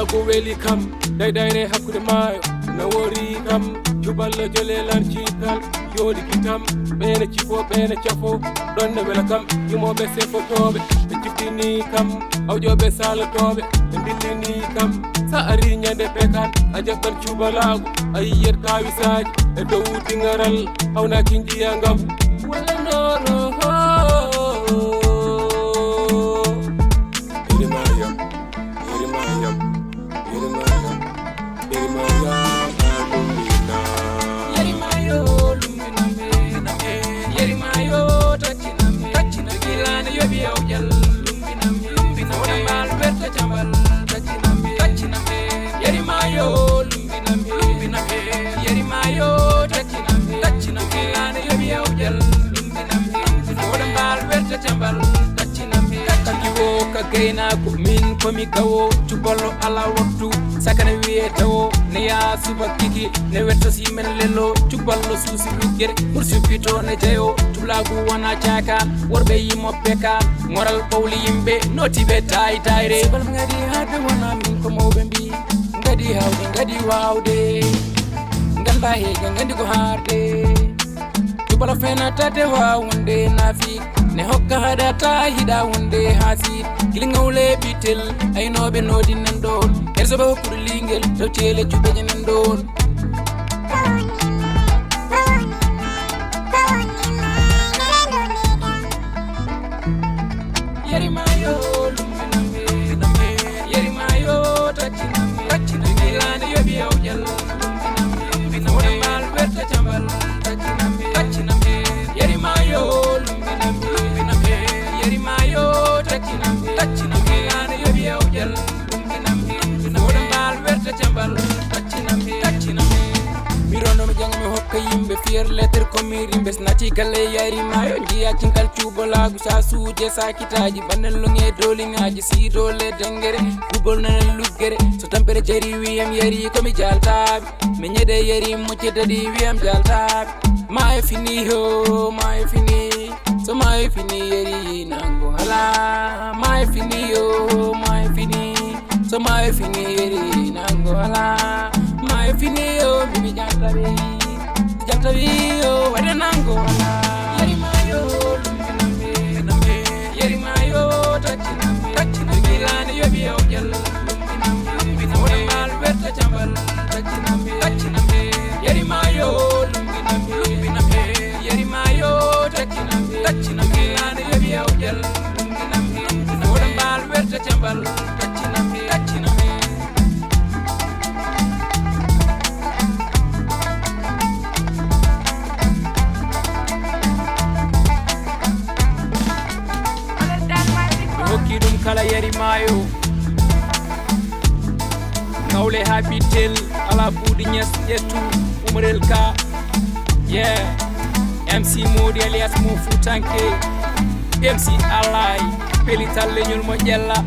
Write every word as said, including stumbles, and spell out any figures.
Ko weli kam, daydayre hakkunde maayo, na wori kam, cuballo jole lan cikal, yoɗi kitam, ɓeene cifo, ɓeene cafo, ɗon ne wela kam, yimoɓe sefotooɓe, ɓe ciftini kam, awjoɓe salotooɓe, ɓe ndillini kam, sa ari ñande pekan, a jaɓɓan cubalaagu, a yiyet kawisaaji, e dow dingaral, hawna kinjiya ngam, wala noro ho. Yerimayam, yerimayam, yerimayam, yerimayam, lumbina. Yerimayo, lumbina me, na me. Yerimayo, tachina me, tachina me. Gilana yobi aujal, lumbina me, lumbina me. Mal werta chambal, tachina me, tachina me. Yerimayo, lumbina me, lumbina me. Yerimayo, tachina me, tachina me. Gilana yobi aujal, lumbina me, lumbina me. Mal werta chambal, tachina me. Kanki wo ka gaynaako, min komi gawo, cuballo ala waktu, sakana wiye tawo, ne ya suba kiki, ne wetto si men lelo, cuballo suusi luggere, mursu pito ne jayo, tublagu wana caka, worɓe yimo beka, moral ɓawli yimɓe, notiɓe tay tayre. Subal ngadi hade wana min ko mawɓe mbi, ngadi hawde, ngadi wawde, nganda hege, ngandi ko harde. Tubala fena tate wa wonde nafi, ne hokka haɗata hiɗa wonde hasi. Gili ngawle bitel, aynoɓe nodi nan ɗon. Ersoɓe hokkude lingel, taw tele cuɓeje nan ɗon. Yerimayo, lumbinambe, nambe. Yerimayo, taccinambe, taccinambe. Gilane yobi awjal, lumbinambe, lumbinambe. Wona mal werta cambal, taccinambe, taccinambe. Yerimayo, lumbinambe, lumbinambe. Yerimayo, taccinambe, taccinambe. Gilane yobi awjal, lumbinambe, lumbinambe. Wona mal werta cambal, taccinambe, taccinambe. Mi rono mi janga mi hokka yimɓe fier lettre ko mi rimɓe snati galle yari mayo jiya cinkal cubalaagu sa suuje sakitaaji bannen longe doliŋaaji si dole dengere gubol nana luggere so tampere jari wiyam yari ko mi jaltaaɓe mi ñede yari mocce dadi wiyam jaltaaɓe mayo fini ho mayo fini so mayo fini yari nango hala mayo fini ho mayo fini so mayo fini yeri nango ala mayo fini yo mimi jantabi jantabi yo wade nango ala yari mayo lumbinambe nambe yari mayo taccinambe taccinambe gilane yobi awjal lumbinambe lumbinambe mal werta cambal taccinambe taccinambe yari mayo lumbinambe lumbinambe yari mayo taccinambe taccinambe gilane yobi awjal lumbinambe lumbinambe wala mal werta cambal taccinambe taccinambe mi hokki ɗum kala yari mayo ngawle ha bittel ala buudi ñes ƴettu umarel ka yeah mc modi alias mo futanke mc alay pelital leñol mo ƴella